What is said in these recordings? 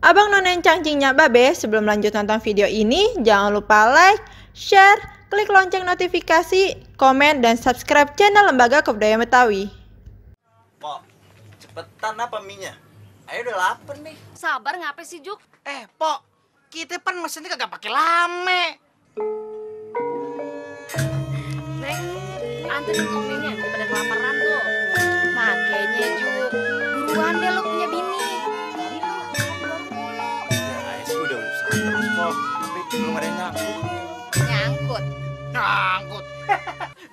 Abang None cangcingnya Babe, sebelum lanjut nonton video ini, jangan lupa like, share, klik lonceng notifikasi, komen, dan subscribe channel Lembaga Kebudayaan Betawi. Pok, cepetan apa minyak? Ayo udah lapar nih. Sabar ngapain sih, Juk? Pok, kita kan mesinnya kagak pakai lame. Neng, anterin kominya daripada kelaparan tuh. Makanya, Juk, buruan deh lo punya bini. Jadi lo makan mulu. Ya, sih udah usaha terus, Pok. Tapi belum ada yang nyangkut. Nyangkut. Ngangkut.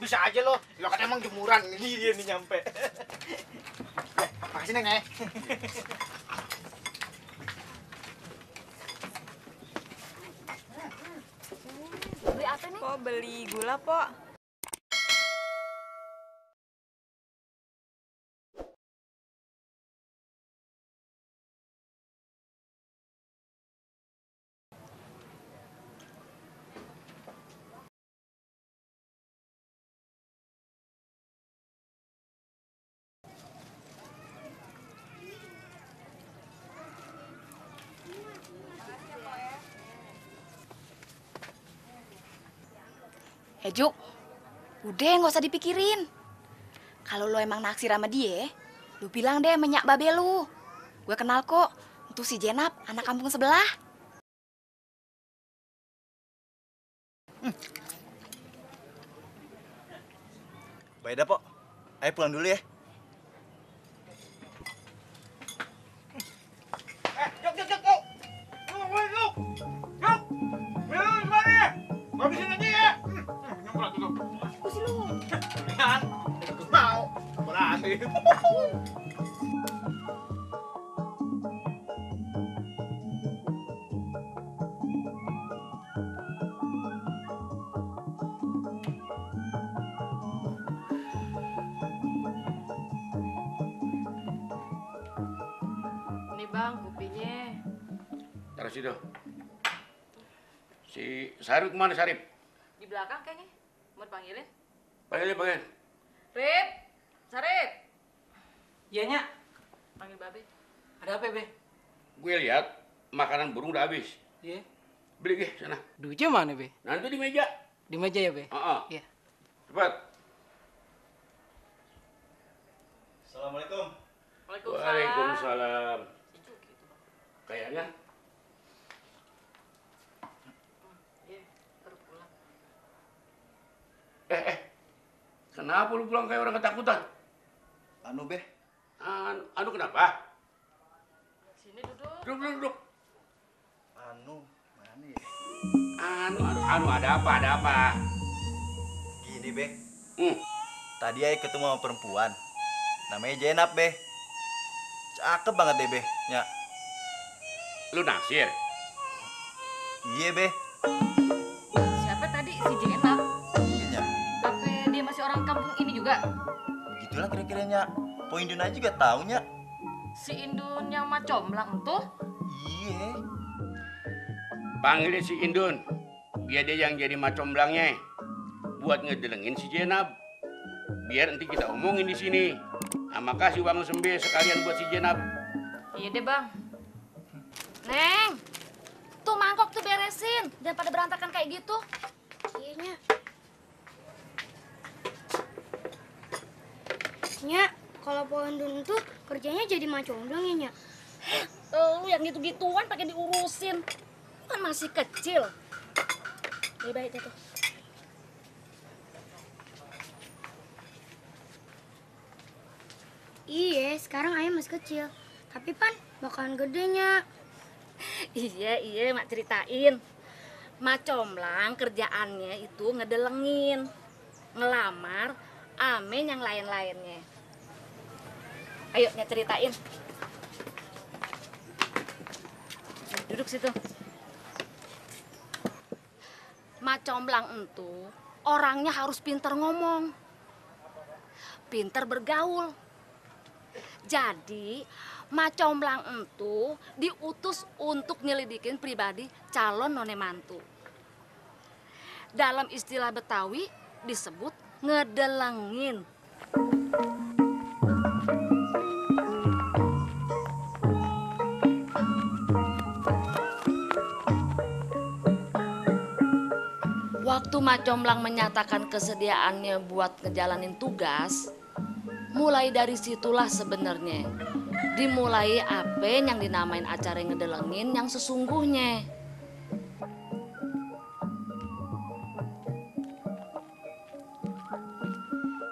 Bisa aja lo kan emang jemuran. Dia nih nyampe. Makasih, Neng. Beli apa nih? Pok beli gula, Pok. Juk, udah nggak usah dipikirin. Kalau lo emang naksir sama dia, lu bilang deh menyak babe lu. Gue kenal kok, itu si Jenab, anak kampung sebelah. Baik dah, Pok. Ayo pulang dulu ya. Jok. Yuk. Gimana? Habisin aja ya. Nyemprot dulu. Aku sih lu. Kan? Mau. Berhasil. Ini bang, kopinya. Taruh situ. Si Sarip kemana Sarip? Di belakang kayaknya. Mau dipanggilin? Panggil. Rip! Sarip! Iya, Nyak. Panggil babe. Ada apa, Be? Gue lihat makanan burung udah habis. Iya. Beli ke sana. Duitnya mana, Be? Nanti di meja. Di meja ya, Be? Iya. Cepat. Assalamualaikum. Waalaikumsalam. Kayaknya. Iya, baru pulang. Kenapa lu pulang kayak orang ketakutan? Anu, Beh. Anu kenapa? Sini duduk. Duduk. Anu, mana ya? Anu ada apa? Gini, Beh. Hmm. Tadi Ayo ketemu sama perempuan. Namanya Jenab, Beh. Cakep banget deh, Beh. Nya. Lu naksir? Iya, Beh. Siapa tadi? Si Jenab? Iya, Nya. Apa dia masih orang kampung ini juga? Begitulah kira-kira, Nya. Poin Duna juga tahu, Nya. Si Indun yang macomblang tuh? Iya. Panggilin si Indun. Biar dia yang jadi macomblangnya. Buat ngedelengin si Jenab. Biar nanti kita omongin di sini. Makasih uang sembe sekalian buat si Jenab. Iya deh bang. Neng, tuh mangkok tuh beresin. Daripada berantakan kayak gitu. Iya, Nyak. Nyak, kalau pohon dun tuh kerjanya jadi macomblang ya, Nyak? Lu yang gitu-gituan pakai diurusin. Kan masih kecil. Lebih baik deh tuh. Iya, sekarang ayam masih kecil. Tapi Pan, bakalan gede, Nyak. Iya, mak ceritain. Macomblang kerjaannya itu ngedelengin, ngelamar, amin yang lain-lainnya. Ayo, Nyak ceritain. Duduk situ. Macomblang itu orangnya harus pinter ngomong, pinter bergaul. Jadi, Macomblang itu diutus untuk nyelidikin pribadi calon none mantu. Dalam istilah Betawi disebut ngedelengin. Waktu Mak Comblang menyatakan kesediaannya buat ngejalanin tugas, mulai dari situlah sebenarnya dimulai apa yang dinamain acara ngedelengin yang sesungguhnya.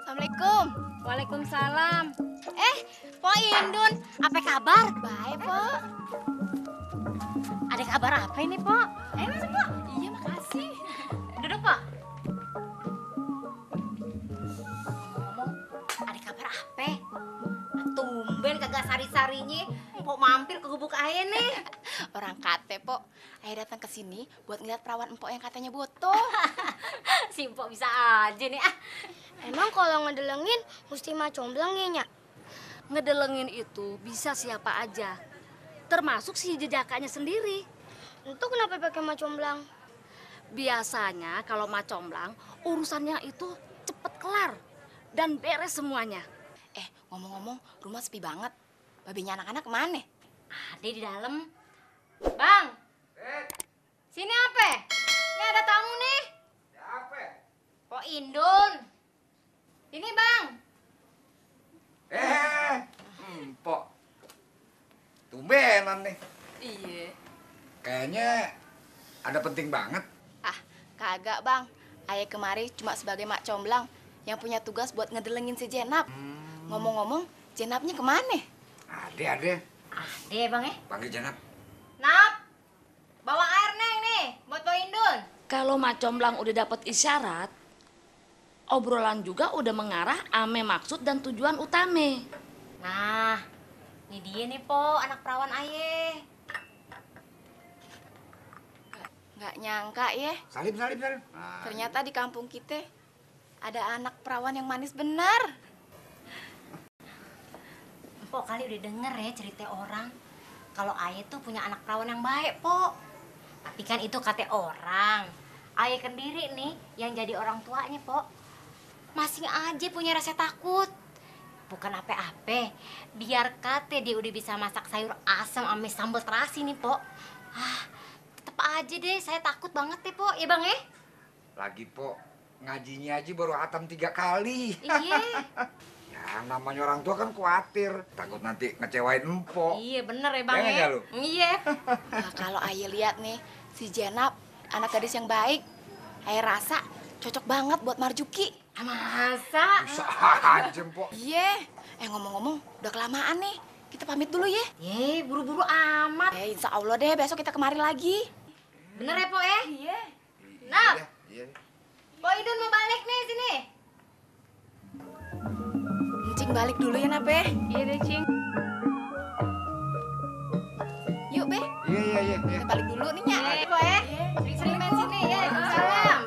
Assalamualaikum. Waalaikumsalam. Po Indun, apa kabar? Baik, Po. Ada kabar apa ini, Po? Masuk, Po. Iya, makasih. Duduk, Po. Ngomong, ada kabar apa? Tumben kagak sari-sarinya. Po mampir ke gubuk ayah nih. Orang kate, Po. Ayah datang ke sini buat ngeliat perawan empok yang katanya butuh. Si Mpok bisa aja nih. Emang kalau ngedelengin mesti Mak Comblang ya, Nyak? Ngedelengin itu bisa siapa aja, termasuk si jejakanya sendiri. Itu kenapa pakai Mak Comblang? Biasanya kalau Mak Comblang urusannya itu cepet kelar dan beres semuanya. Ngomong-ngomong, rumah sepi banget. Babinya anak-anak kemana? Ada di dalam. Bang! Sini apa? Ini ada tamu nih. Siapa? Po Indun. Ini, Bang. Empok. Tumbenan nih. Iya. Kayaknya ada penting banget. Kagak, Bang. Ayah kemari cuma sebagai Mak Comblang yang punya tugas buat ngedelengin si Jenap. Ngomong-ngomong, Jenapnya kemana? Ada. Ada, Bang ya? Panggil Jenap. Nap, bawa air Neng nih buat Po Indun. Kalau Mak Comblang udah dapat isyarat, obrolan juga udah mengarah ame maksud dan tujuan utame. Nah, ini dia nih Po, anak perawan ayah. Nggak nyangka ya, Salim. ternyata di kampung kita ada anak perawan yang manis benar. Po kali udah denger ya cerita orang kalau ayah tuh punya anak perawan yang baik, Po. Tapi kan itu kata orang. Ayah sendiri nih yang jadi orang tuanya, Po. Masih aja punya rasa takut. Bukan apa-apa. Biar kate dia udah bisa masak sayur asam ame sambal terasi nih, Po. Tetep aja deh, saya takut banget deh, Po. Ya, Bang ya? Lagi, Po. Ngajinya aja baru hatam 3 kali. Iya. Ya, namanya orang tua kan khawatir. Takut nanti ngecewain empok. Iya, bener ya, Bang Ya nggak, ya? lu? Iya. Nah, kalau ayah lihat nih, si Jenap anak gadis yang baik, ayah rasa cocok banget buat Marjuki. Masa? Bisa aja, empok. Iya. Ngomong-ngomong, udah kelamaan nih. Kita pamit dulu ya. Buru-buru amat. Insya Allah deh, besok kita kemari lagi. Bener ya, Po ya? Iya. Nap, Iya. Po Indun mau balik nih sini. Cing balik dulu ya, Nap, ya. Iya deh, Cing. Yuk, Be. Iya. Kita balik dulu nih, Nyak. Iya, Po ya. Sering-sering main sini ya. Salam.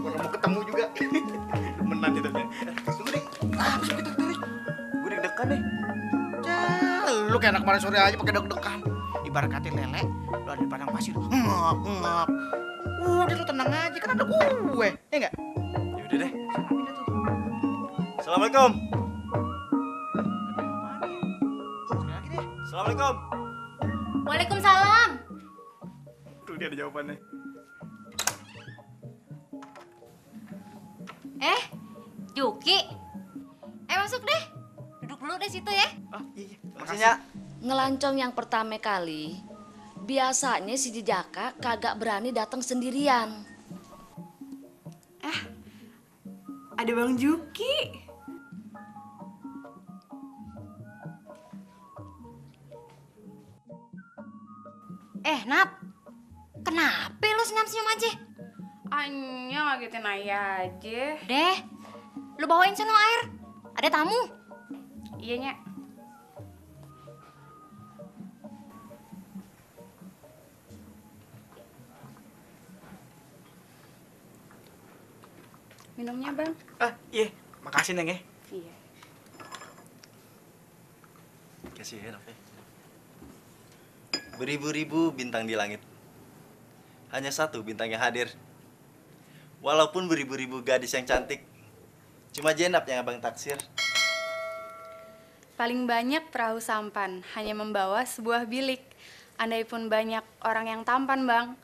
Baru mau ketemu juga. Demenan jatuhnya. Tunggu deh. Besok kita diri. Gue deg-degan nih. Lu kayak anak kemarin sore aja pakai deg-degan. Ibarat kata lele, lu ada di padang pasir. Ngap. Udah lu tenang aja, kan ada gue. Ya enggak? Yaudah deh. Assalamualaikum. Assalamualaikum. Waalaikumsalam. Tuh dia ada jawabannya. Juki. Masuk deh. Duduk dulu deh situ ya. Iya. Makasih, Nyak. Ngelancong yang pertama kali, biasanya si jejaka kagak berani datang sendirian. Ada Bang Juki. Nap. Kenapa lu senyum-senyum aja? Anya ngagetin ayah aja. Deh. Lu bawain sono air. Ada tamu. Iya, Nyak. Minumnya, Bang. Iya. Makasih, Neng ya. Iya. Kasih ya, Naf. Beribu-ribu bintang di langit. hanya satu bintang yang hadir. Walaupun beribu-ribu gadis yang cantik, cuma Jenab yang abang taksir. Paling banyak perahu sampan hanya membawa sebuah bilik. Andai pun banyak orang yang tampan, Bang,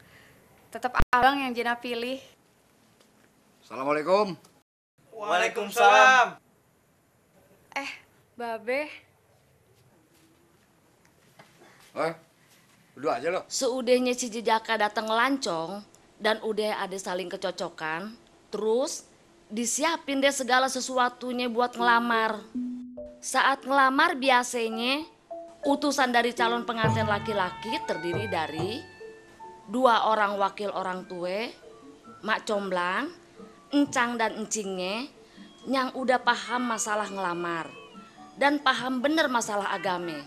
tetap abang yang Jenab pilih. Assalamualaikum. Waalaikumsalam. Babe, Duduk aja lo. Seudahnya si Jejaka datang ngelancong dan udah ada saling kecocokan, terus disiapin deh segala sesuatunya buat ngelamar. Saat ngelamar biasanya utusan dari calon pengantin laki-laki terdiri dari 2 orang wakil orang tua, mak comblang, encang dan encingnya yang udah paham masalah ngelamar dan paham bener masalah agama.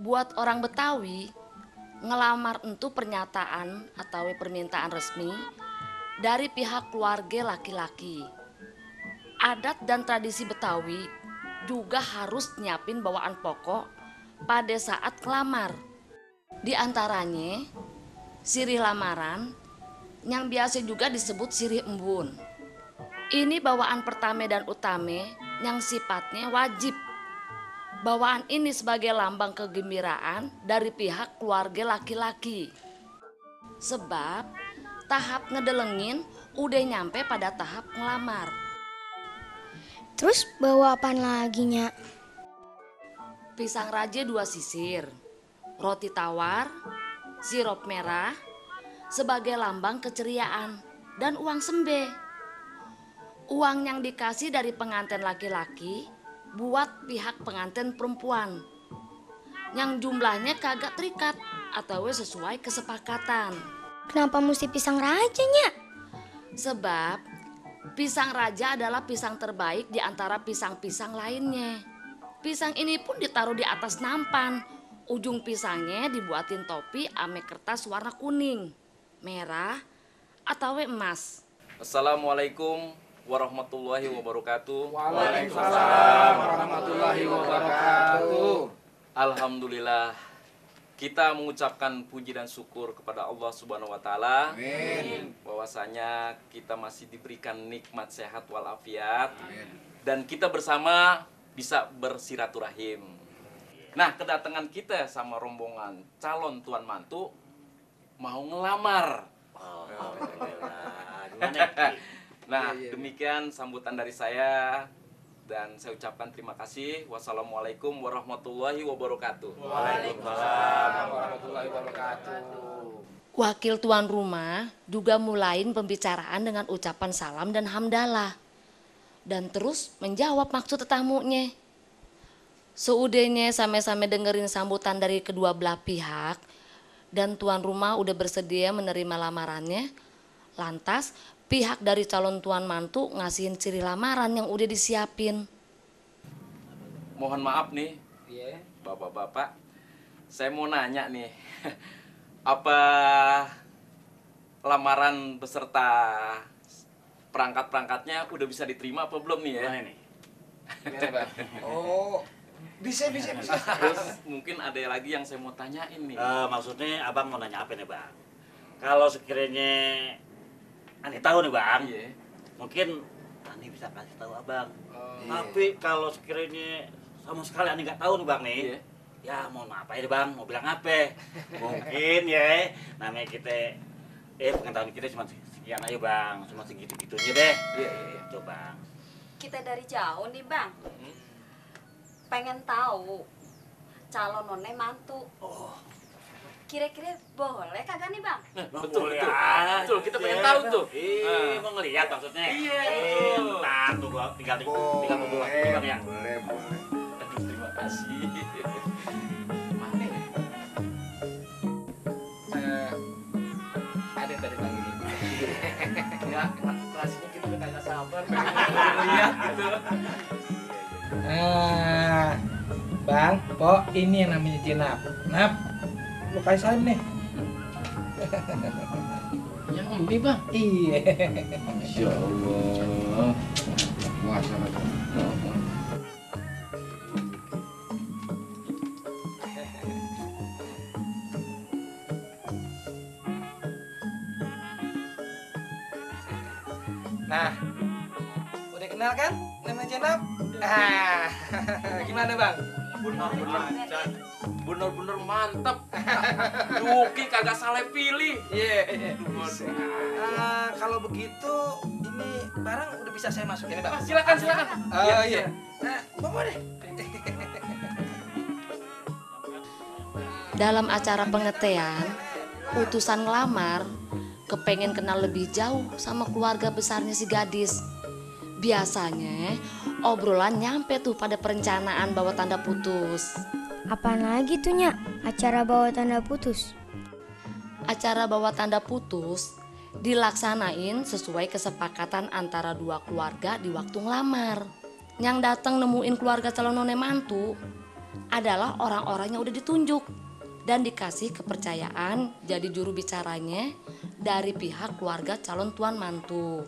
Buat orang Betawi, ngelamar itu pernyataan atau permintaan resmi dari pihak keluarga laki-laki. Adat dan tradisi Betawi juga harus nyiapin bawaan pokok pada saat ngelamar. Di antaranya sirih lamaran yang biasa juga disebut sirih embun. Ini bawaan pertama dan utama yang sifatnya wajib. Bawaan ini sebagai lambang kegembiraan dari pihak keluarga laki-laki. Sebab tahap ngedelengin udah nyampe pada tahap ngelamar. Terus bawa apaan lagi, Nyak? Pisang raja 2 sisir, roti tawar, sirup merah sebagai lambang keceriaan dan uang sembe. Uang yang dikasih dari pengantin laki-laki buat pihak pengantin perempuan yang jumlahnya kagak terikat atau sesuai kesepakatan. Kenapa mesti pisang raja, Nyak? Sebab pisang raja adalah pisang terbaik di antara pisang-pisang lainnya. Pisang ini pun ditaruh di atas nampan. Ujung pisangnya dibuatin topi ame kertas warna kuning, merah, atau emas. Assalamualaikum warahmatullahi wabarakatuh. Waalaikumsalam warahmatullahi wabarakatuh. Alhamdulillah, kita mengucapkan puji dan syukur kepada Allah Subhanahu wa taala. Amin. Bahwasanya kita masih diberikan nikmat sehat walafiat dan kita bersama bisa bersiraturahim. Nah, kedatangan kita sama rombongan calon tuan mantu mau ngelamar. Nah, demikian sambutan dari saya dan saya ucapkan terima kasih. Wassalamualaikum warahmatullahi wabarakatuh. Waalaikumsalam warahmatullahi wabarakatuh. Wakil tuan rumah juga mulain pembicaraan dengan ucapan salam dan hamdalah. Dan terus menjawab maksud tetamunya. Seudahnya sama-sama dengerin sambutan dari kedua belah pihak dan tuan rumah udah bersedia menerima lamarannya, lantas pihak dari calon tuan mantu ngasihin ciri lamaran yang udah disiapin. Mohon maaf nih, bapak-bapak, saya mau nanya nih, apa lamaran beserta perangkat-perangkatnya udah bisa diterima apa belum nih ya? Mana nih? Oh, bisa. Terus mungkin ada lagi yang saya mau tanyain nih. Maksudnya abang mau nanya apa nih bang? Kalau sekiranya Ani tahu nih bang, mungkin Ani bisa kasih tahu abang. Tapi kalau sekiranya sama sekali Ani nggak tahu nih bang nih, ya mohon maaf aja bang, mau bilang apa? Mungkin ya, namanya kita, pengetahuan kita cuma sekian aja bang, cuma segitu-gitunya deh. Iya. Coba. Kita dari jauh nih, Bang. Pengen tahu calon none mantu. Kira-kira boleh kagak nih, Bang? Betul. Kita pengen tahu tuh. Mau ngeliat maksudnya? Iya. Entar tuh gua tinggal tunggu ya. Boleh. Aduh, terima kasih. Mana ya? Ada tadi panggil. Ya, rasanya kita udah kagak sabar pengen lihat gitu. Bang, Pok, ini yang namanya Jenab. Nap, lu kasih salam nih. Yang ini bang? Iya. Masya Allah. Puasa lagi. Nah, udah kenal kan nama Jenap? Ah, gimana bang? Bener-bener mantep. Yuki kagak salah pilih. Iya. Kalau begitu, ini barang udah bisa saya masukin bang? Silakan. Oh iya. Nah, bawa deh. Dalam acara pengetean, utusan ngelamar kepengen kenal lebih jauh sama keluarga besarnya si gadis. Biasanya obrolan nyampe tuh pada perencanaan bawa tanda putus. Apaan lagi tuh, Nyak? Acara bawa tanda putus? Acara bawa tanda putus dilaksanain sesuai kesepakatan antara dua keluarga di waktu ngelamar. Yang datang nemuin keluarga calon none mantu adalah orang-orang yang udah ditunjuk dan dikasih kepercayaan jadi juru bicaranya dari pihak keluarga calon tuan mantu.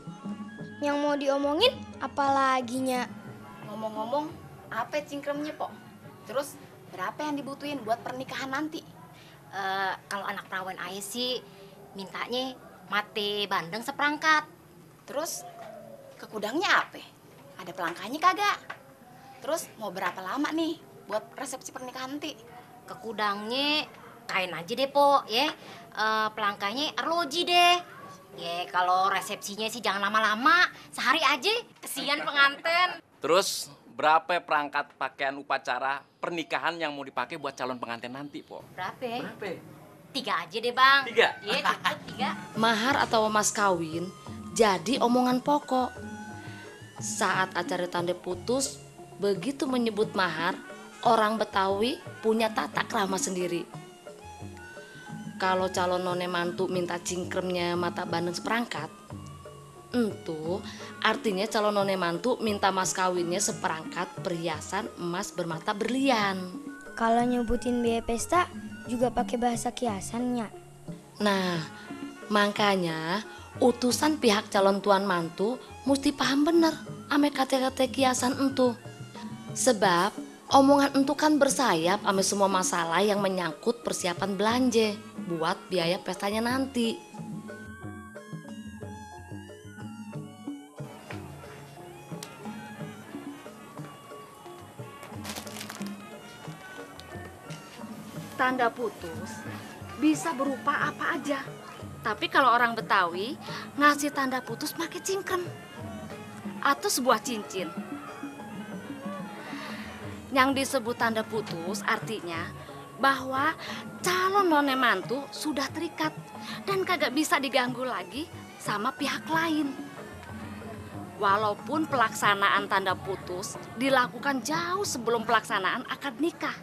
Yang mau diomongin apalagi, Nyak? Ngomong-ngomong, apa cingkremnya, Pok? Terus berapa yang dibutuhin buat pernikahan nanti? Kalau anak perawan ayah sih mintanya mate bandeng seperangkat. Terus ke gudangnya apa? Ada pelangkahnya kagak? Terus mau berapa lama nih buat resepsi pernikahan nanti? Ke gudangnya kain aja deh, Po, ya. Pelangkahnya arloji deh. Ya, kalau resepsinya sih jangan lama-lama, sehari aja, kesian pengantin. Terus berapa perangkat pakaian upacara pernikahan yang mau dipakai buat calon pengantin nanti, Po? Berapa? 3 aja deh, Bang. 3? Iya, cukup 3. Mahar atau mas kawin jadi omongan pokok. Saat acara tanda putus, begitu menyebut mahar, orang Betawi punya tata krama sendiri. Kalau calon none mantu minta cingkremnya mata bandeng seperangkat, itu artinya calon none mantu minta mas kawinnya seperangkat perhiasan emas bermata berlian. Kalau nyebutin biaya pesta juga pakai bahasa kiasannya. Nah, makanya utusan pihak calon tuan mantu mesti paham bener ame kata-kata kiasan entu. Sebab omongan entu kan bersayap ame semua masalah yang menyangkut persiapan belanja buat biaya pestanya nanti. Tanda putus bisa berupa apa aja. Tapi kalau orang Betawi ngasih tanda putus pakai cingkrem atau sebuah cincin. Yang disebut tanda putus artinya bahwa calon none mantu sudah terikat dan kagak bisa diganggu lagi sama pihak lain. Walaupun pelaksanaan tanda putus dilakukan jauh sebelum pelaksanaan akad nikah.